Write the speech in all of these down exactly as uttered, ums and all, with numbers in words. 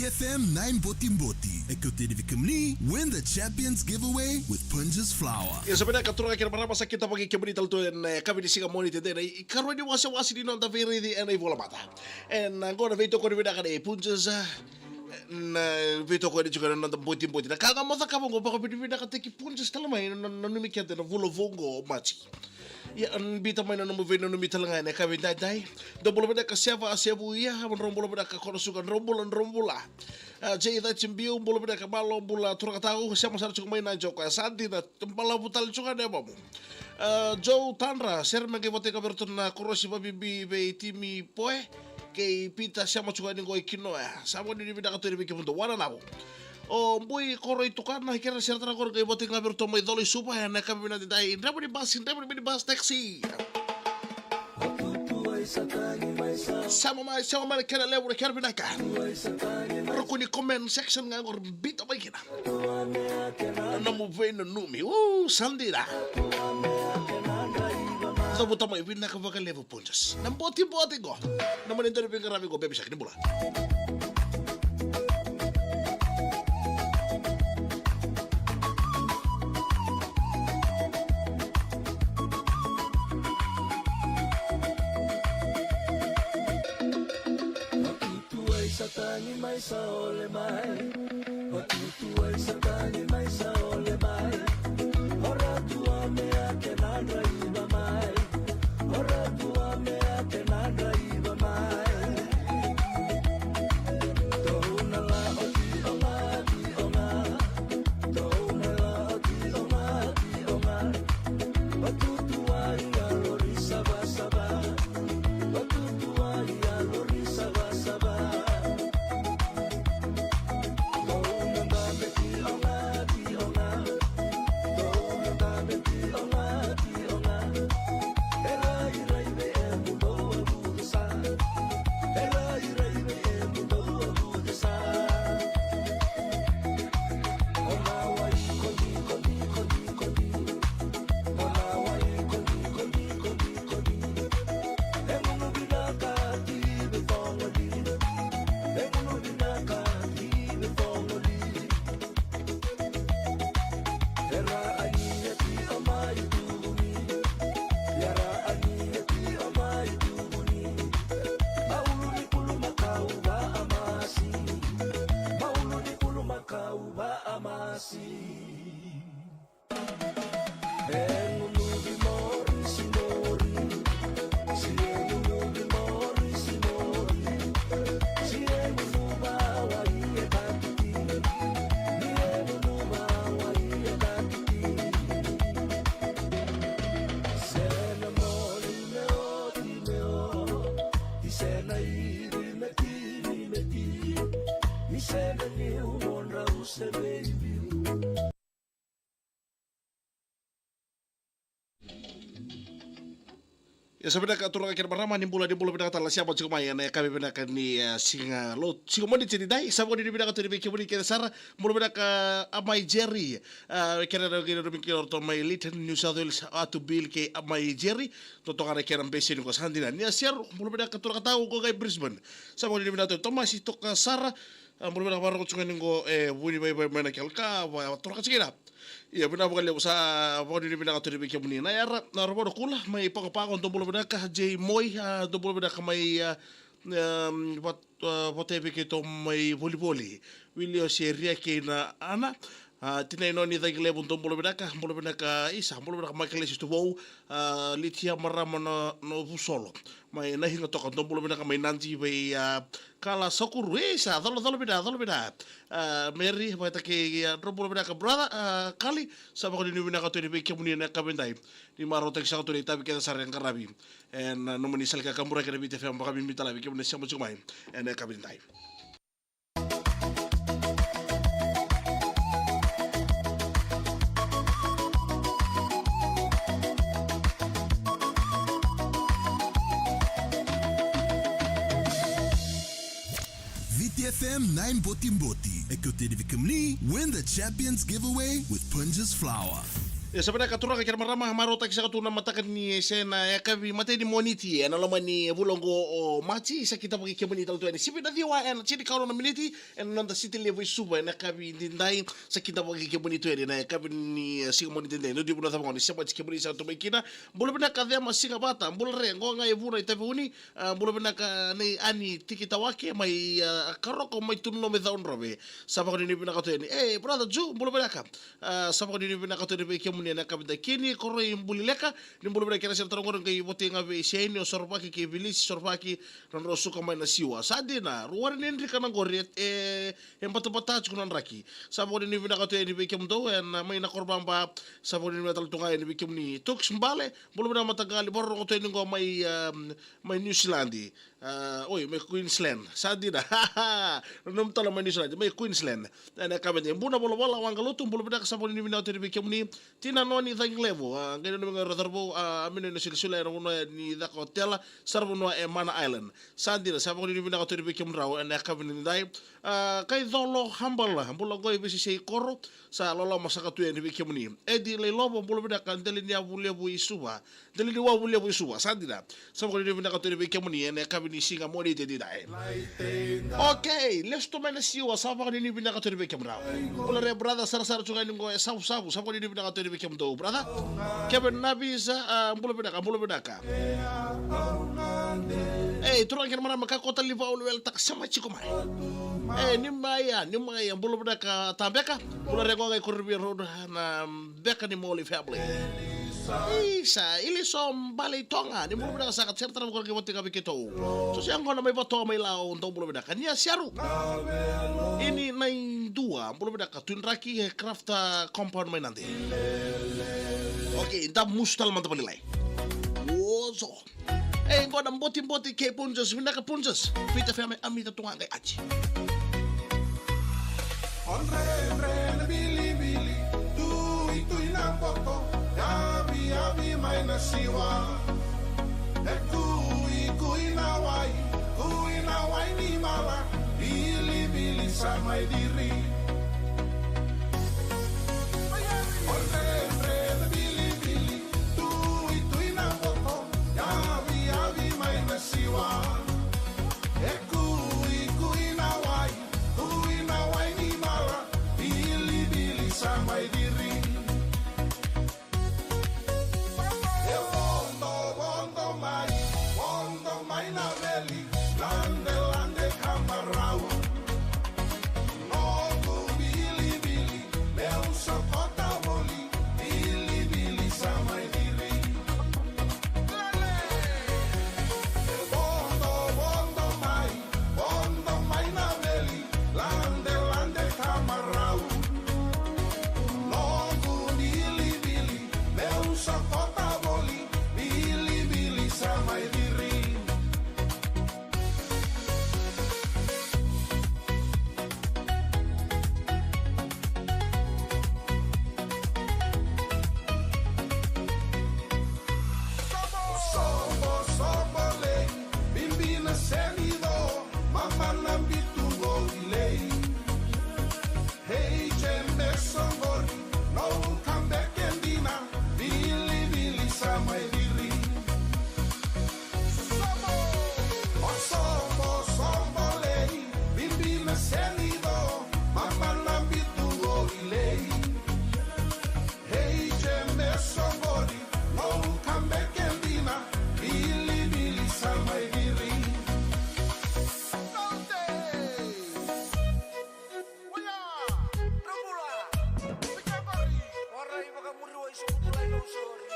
F M nine Botiboti, e kauta yani vei kemuni, win the Champions Giveaway with Punjas Flour. Ia, sa vinaka turaga kei na marama, sa kidavaki kemuni tale tu ena, e, yakavi ni siga Moniti, dei na ikarua ni wasewase ni noda veiraici ena ivolamata. Ena, a, qo na veitokoni vinaka nei Punjas, a, na veitokoni tiko ena noda botiboti. Na ka ga mo cakava qo, vakavinavinakataki Punjas tale mai na, na, nanumi keda ena vula vou qo o Maji. Ia, biuta mai na nomu veinanumi tale ga ena yakavi daidai. Dou bula vinaka Seva, Sevu, ia, drau bula vinaka Konosuka, drau bula, drau bula. A, Jay Cati Biu, bula vinaka, malo bula turaga tau, sema sara tiko mai na Joko, e sa dina, balavu tale tiko ga na yavamu. A, Joe Tadra, sere me qai vata ga vei iratou na korosi vabibi vei Timi Poe kei Pita, sema tiko ga ni qo i Kinoya. Sa vakavinavinaka tu yani vei kemudou, wana navo. O Bui Koro i Tukana, kere sere tara koro qai vata ga vei iratou mai Colo i Suva, ena yakavi vinaka daidai, draiva ni basi, draiva ni minibus, taxi. Sema mai, sema mai na kena levu, na kena vinaka. Ruku ni comment section ga qori, biuta mai kina na nomu veinanumi. U, sa dina. Cavuta mai, vinaka vakalevu Punjas. Na botiboti qo. Na mani dau ni veiqaravi qo, Baby Shark, ni bula. Tuai sa tagi mai sa ole mai. Tuai sa tagi mai sa ole mai. Ora tua mea kena draiva mai. Ora tua mea kena draiva mai. Tou na la oti o ga, oti o ga. Tou na la oti o ga, oti o ga. Vatutuai a lori savasava. Vatutuai a lori savasava. Tou na dabe ti o ga, ti o ga. Tou na dabe ti o ga, ti o ga. E rairai vei e mudou a vutusa. E rairai vei e mudou a vutusa. Kau va a masi. E gunuvi mori si mori. Si e gunuvi mori si mori. Si e gunuva wai e kakiti. Ni e gunuva wai e kakiti. Se na mori me oti me o. Ti se na iri me tini me ti. Ni se na niu mo drau se veiviu. Ia sa vinaka turaga kei na marama, ni bula, ni bula vinaka tale na sema tiko mai ena yakavi vinaka ni, e, siga lo, siga Moniti nidai. Sa vakavinavinaka tu yani vei kemuni kece sara. Bula vinaka, a, Amai Jerry. A, kei na, kei na, kei na ratou mai Lytton, New South Wales, Atu Bill kei Amai Jerry. Totoka na kena bese ni ko sa dina. Ni a seru, bula vinaka turaga tau ko qai Brisbane. Sa vakavinavinaka tu Tomasi toka sara. A, bula vinaka, vakarorogo tiko ga ni qo, e, Vunivaivai mai na kena ka, va, toroka tiko kina. Ia, vinaka vakalevu, sa vakavinavinaka tu yani vei kemuni. Na Yara, na Rovana Kula, mai Pagopago, dou bula vinaka, J Moi, a, dou bula vinaka mai, a, em, Vat-, a, Vataivei keitou mai Volivoli. Wilio Seria kei na Ana, a, Tina Inoni Cagi Levu, dou bula vinaka, bula vinaka, isa, bula vinaka, Michael Lesis Tuvou, a, Litia Marama na, na Vusolo. Mai na higa toka, dou bula vinaka mai Nadi vei, a, Kala Sakuru, e, sa colo, colo vina, colo vina. A, Mary, vakaitaki, a, dou bula vinaka, brother, a, Kali, sa vakanuinui vinaka tu yani vei kemuni ena yakavi dai. Ni marautaki saka tu na itavi kece sara e qaravi. Ena, a, nomuni sala ka kaburaki ena Viti F M, vakabibi tale vei kemuni sema tiko mai. Ena yakavi dai. Viti F M nine Botiboti. E kauta yani vei kemuni, win the Champions Giveaway with Punjas Flour. E sa vinaka turaga kei na marama, marautaki saka tu na mataka ni se na yakavi matai ni Moniti ena loma ni vula oqo o Maji. Sa kidavaki kemuni tale tu yani sivi na ciwa ena tini ka ono na miniti ena noda siti levu i Suva ena yakavi nidai. Sa kidavaki kemuni tu yani na yakavi ni, e, siga Moniti nidai. Nudivu na cava gone, se Maji kemuni sa tu mai kina. Bula vinaka Cema Sigavata, bula re, qo ga e vuna i Taveuni. A, bula vinaka nei Ani Tikitawake mai, a, Karoko mai Tunuloa mai Caudrove. Sa vakanuinui vinaka tu yani. E, brother Ju, bula vinaka. A, sa vakanuinui vinaka tu yani vei kemuni ena yakavi dakini, Koroi Bulileka. Ni bula vinaka kena sere tara qori qai votei ga vei Seini, o Sorovaki kei Vilisi Sorovaki, na drau suka mai na siwa. Sa dina, rua ni drika na qori, e, e batabata tiko na draki. Sa vakanuinui vinaka tu yani vei kemudou, ena mai na Korovaba, sa vakanuinui vinaka tale tu ga yani vei kemuni. Tuks Bale, bula vinaka mataqali, vakarorogo tu yani qo mai, um, mai New Zealand. A, oi, mai Queensland. Sa dina. Na nomu tala mai New Zealand, mai Queensland. Ena yakavi nidai. Buna Volavola, Waqalutu, bula vinaka sa vakanuinui vinaka tu yani vei kemuni. Tina Noni Cagilevu, a, qai nanumi ga o ira na cauravou, a, Amino Inasilisila ena vanua ni caka otela, sara vanua e Mana Island. Sa dina, sa vakanuinui vinaka tu yani vei kemudrau ena yakavi nidai. A, Kaicolo Hambala, bula qo i Vesisei Koro, sa loloma saka tu yani vei kemuni. Edi Lailovo, bula vinaka, Deliniyavu Levu i Suva. Deliniwavu Levu i Suva, sa dina. Sa vakanuinui vinaka tu yani vei kemuni ena yakavi ni siga Moniti nidai. Okay, lesu tu mai na siwa, sa vakanuinui vinaka tu yani vei kemudrau. Bula re brother, sarasara tu ga yani qo e Savusavu, sa vakanuinui vinaka tu yani vei kemudou, brother. Kevin Navisa, a, bula vinaka, bula vinaka. Ei, turaga kei na marama, kakua tale ni vakauluweletaka, sema tiko mai. E, ni mai ya, ni mai ya, bula vinaka Tabeka. Bula re qo ga i Kororivia Road, na beka ni Moli family. Isa, Iliso Bale i Toga, ni bula vinaka saka, sere tara qori qai votei ga vei keitou. So se yaqona mai Vatoa mai Lau, dou bula vinaka. Nia Seru. Ini Naidua, bula vinaka, Tui Draki, e Crafter Compound mai Nadi. Okay, da musu tale mada vakalailai. Oso. E, qo na Botiboti kei Punjas, vinaka Punjas. Fita fea me amita tu ga qai aji. O dredre na bilibili, tuitui na boto, yaviyavi mai na siwa. E kuikui na wai, kui na wai ni mala, bilibili sa mai diri. O dredre na bilibili, tuitui na boto, yaviyavi mai na siwa. E kuikui na wai, kui na wai ni mala, bilibili sa mai diri. E vodo, vodo mai, vodo mai na veli, lade, lade ka marau. Noqu bilibili, meu sokota voli, bilibili sa mai diri. E vodo, vodo mai, vodo mai na veli, lade, lade ka marau. Noqu bilibili, meu sokota voli, bilibili sa mai diri. Sobo, sobo lei, bibi na senido, mama na bitu qori lei. Hei, jembe soqori, no come back and dina, bilibili sa mai diri. Sobo, o sobo, sobo lei, bibi na senido, mama na bitu qori lei. Hei, jembe soqori, no come back and dina, bilibili sa mai diri. Oya! Dracula! Pekebari! Warai vakamuri wai sokumulai na usori.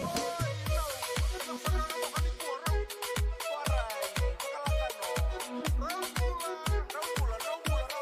Oi, rau! Rau! Warai! Vakalakano! Dracula! Dracula! Dracula!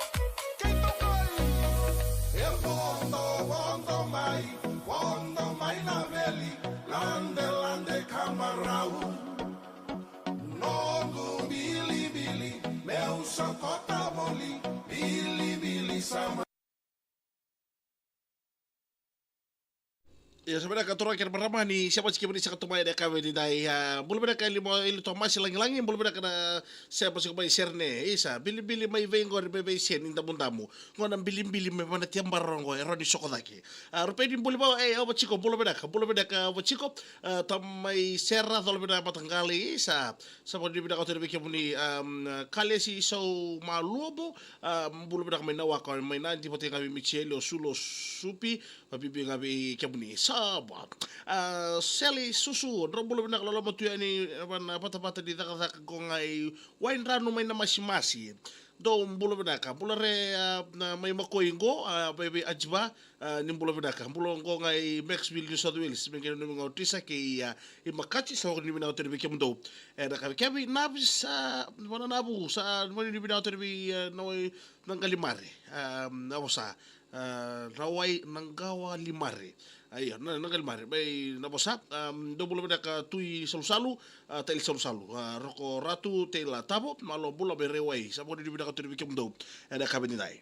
Ia, sa vinaka turaga kei na marama ni sema tiko mai, ni sa ka tu mai ena yakavi edaidai. A, bula vinaka Eli Mo-, Eli Tomasi Lagilagi, bula vinaka na sema tiko mai Serene. Isa, bilibili mai vei qori, mai vei Seni Damudamu. Qo na bilibili mai Vanatiabara qo, e rawa ni soko cake. A, Rupeni Bulivao, e, au vaciko, bula vinaka, bula vinaka, au vaciko. A, tamai Sera, cola vinaka mataqali, isa. Sa vakavinavinaka tale vei kemuni, um, Kalesi Sau Maluobo, um, bula vinaka mai Nawaka, mai Nadi, vata ga vei Michele, o Sulo, Supi, vakabibi ga vei kemuni. Sa va. A, Seli Susu, drau bula vinaka, loloma tu yani, vana vatavata ni cakacaka qo ga i Waidranu mai Namasimasi. Dou bula vinaka, bula re, a, na mai Makoi qo, a, vei, vei Ajiva, a, ni bula vinaka. Bula qo ga i Maxville, New South Wales, me qai nanumi ga o Tisa kei, a, i Makati, sa vakavinavinaka tale vei kemudou. E, na ka vei Kevin Navis, a, vana Navu, sa vakavinavinaka tale vei, a, na wai, na Qalimare, a, na vosa, a, na wai, na Qawa Limare. A, ia, na, na Qalimare, mai na vosa, a, dou bula vinaka Tui Salusalu, a, Taili Salusalu, a, Roko Ratu, Teila Tavo, malo bula mai Raiwai, sa vakavinavinaka tale vei kemudou. E, na ka vei ni dai.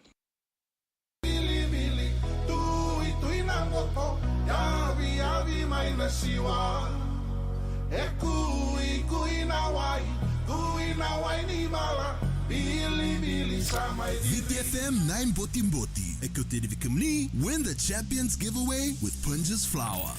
Bilibili, tuitui na moto, yaviyavi mai na siwa. E kuikui na wai, kui na wai ni mala, bilibili sa mai. Viti F M nine Botiboti, e kauta yani vei kemuni, win the Champions Giveaway with Punjas Flour.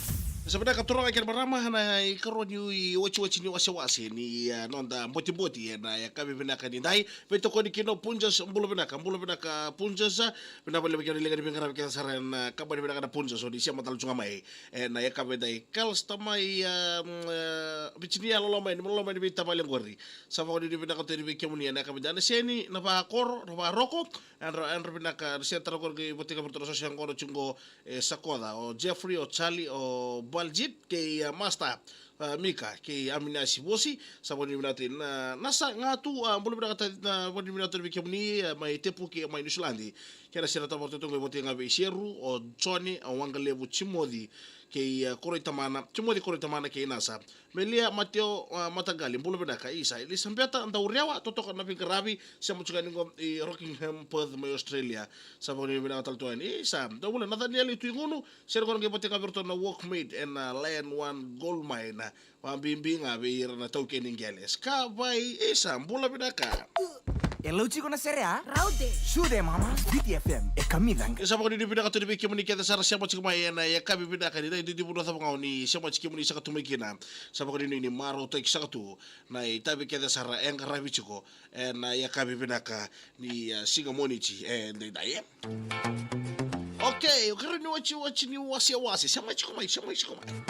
Sa vinaka turaga kei na marama, na ikarua ni watiwati ni wasewase ni, a, noda botiboti, e, na yakavi vinaka ni dai. Veitokoni kina o Punjas, bula vinaka, bula vinaka Punjas, vinaka vakalevu kina na liga ni veiqaravi kece sara ena kabani vinaka na Punjas, o ni sema tale tu ga mai. E, na yakavi edaidai, Kals tamai, a, mm, e, Virginia, loloma yani, loloma yani veitavale qori. Sa vakavinavinaka tale vei kemuni ena yakavi edaidai, na Seni, na vakoro, na vakaroko, yadra, yadra vinaka, na Seni tale qori, vata ga vei iratou na soso yaqona tu qo, e, Sakoca, o Jeffrey, o Charlie, o Baljit, kei, a, Master. A, Mika, kei Aminasi Vosi, sa vakavinavinaka tale na, na sa ga tu, a, bula vinaka tale, na vakavinavinaka tale vei kemuni, a, mai Tepuke, mai Niusiladi. Kei na sena tavara totoqo e vata ga vei Seru, o Joni, o Waqalevu Timoci, kei, a, Koroi Tamana, Timoci Koroi Tamana kei Nasa. Melia Mateo, a, Mataqali, bula vinaka, isa, Elisabeta Daurewa, totoka na veiqaravi, sema tu ga yani qo i Rockingham, Perth, mai Australia. Sa vakavinavinaka tale tu yani, isa, dou bula na Danieli Tuigunu, Sere qo na qai vata ga vei iratou na Workmate ena Lion One Gold Mine. Vakabibi ga vei ira na taukei ni qele. Skavai, isa, bula vinaka. E lau tiko na sere a? Raude. Sude mama, Viti F M, e kamica ga. Isa, vakanuinui vinaka tu ni vei kemuni kece sara sema tiko mai ena yakavi vinaka ni dai, duidui vanua cava ga o ni sema tiko kemuni saka tu mai kina. Sa vakanuinui ni marautaki saka tu na itavi kece sara e qaravi tiko ena yakavi vinaka ni, a, siga Moniti edaidai, e. Okay, o keirau ni watiwati ni wasewase. Sema tiko mai, sema tiko mai.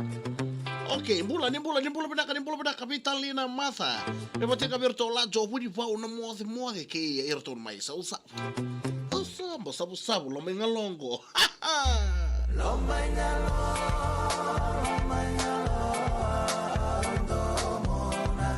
Okay, bula, ni bula, ni bula vinaka, ni bula vinaka, Vitalina Matha. Me vata ga vei iratou Lajo, Vunivau, na Mocemoce kei iratou mai Sausa. Sausa, bo savusavu, lomai ga loqo. Lomai ga loqo, lomai ga loqo, domona.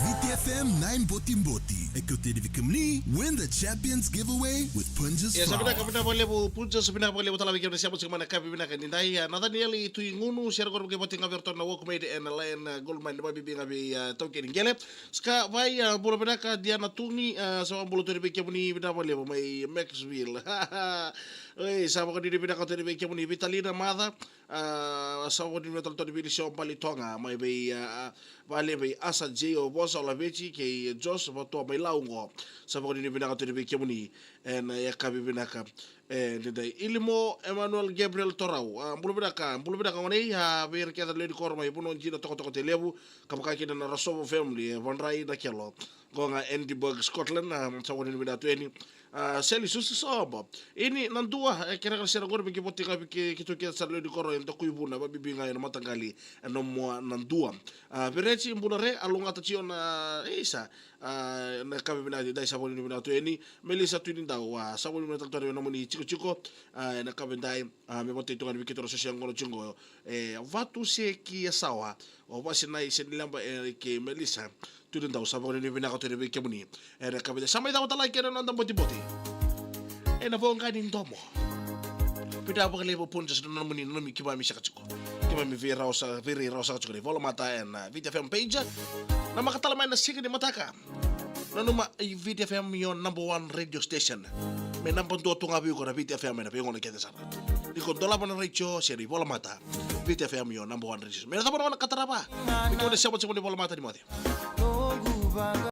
Viti F M nine Botiboti. E kau tei vei kemuni, win the Champions Giveaway with Punjas. Yes, Flour. Vinaka, vinaka vakalevu, Punjas, vinaka vakalevu tale vei kemuni na sema tiko mai na kavi vinaka ni dai, ah, Nathaniel i Tui Gunu, sera koro vei kemuni vei ratou na Workmate and Lion, ah, Gold Mine, vakabibi ga vei, ah, taukei ni qele. Ska vai, ah, bula vinaka, Diana Tugi, ah, sa vakabula tu vei kemuni, vinaka vakalevu mai Maxville. Oi, sa vakanuinui vinaka tu vei kemuni, Vitalina Maca, ah, sa vakanuinui vinaka tu vei Lisio Bali Toga, mai vei, ah, vale vei Asa J O Vosa Laveti kei Jos Vatua mai Laugo. Sa vakanuinui vinaka tu vei kemuni ena yakavi vinaka e ni dai. Ilimo Emmanuel Gabriel Torau, ah, bula vinaka, bula vinaka gone, ah, vei ira kece na lewe ni koro mai Vanua Dina, Tokatoka, Tailevu, ka vaka kina na Rasovo family e Vadrai, Nakelo. Qo ga Edinburgh, Scotland, ah, sa vakanuinui vinaka tu yani. Ah, Seli Susi Sobo. Ini Nadua, e, kerekere sera qori me qai voti ga vei ke, keitou kece sara lewe ni koro e Dakuivuna, vakabibi ga ena mataqali e Namua, Nadua. Ah, Vereti, bula re, Alugata Tio na, e, isa, ah, na yakavi vinaka ni dai, sa vakanuinui vinaka tu yani. Melisa Tuinidau, ah, sa vakanuinui vinaka tale tu yani vei nomuni tikotiko, ah, ena yakavi dai, ah, me votei tu ga ni vei keitou na sosi yaqona tiko, e, Vatu Seki Yasawa, o Vasinai Senileba, e, kei Melisa Tuinidau, sa vakanuinui vinaka tu yani vei kemuni. Ena yakavi dai, sa mai cava tale kina na noda botiboti ena voqa ni domo. Vinaka vakalevu Punjas na nomuni, na nomuni keimami saka tiko. Keimami veirawa sa, veirawa saka tiko na ivolamata ena, ah, Viti F M page. Namaka tale mai na siga ni mataka. Nanuma, i Viti F M your number one radio station. Me naba dua tu ga vei iko na Viti F M ena veigauna kece sara. Ni ko dolava na retio se na ivolamata, Viti F M your number one radio station. Me na cava na gauna ka tarava. Ni ko na sema tiko ni ivolamata ni moce.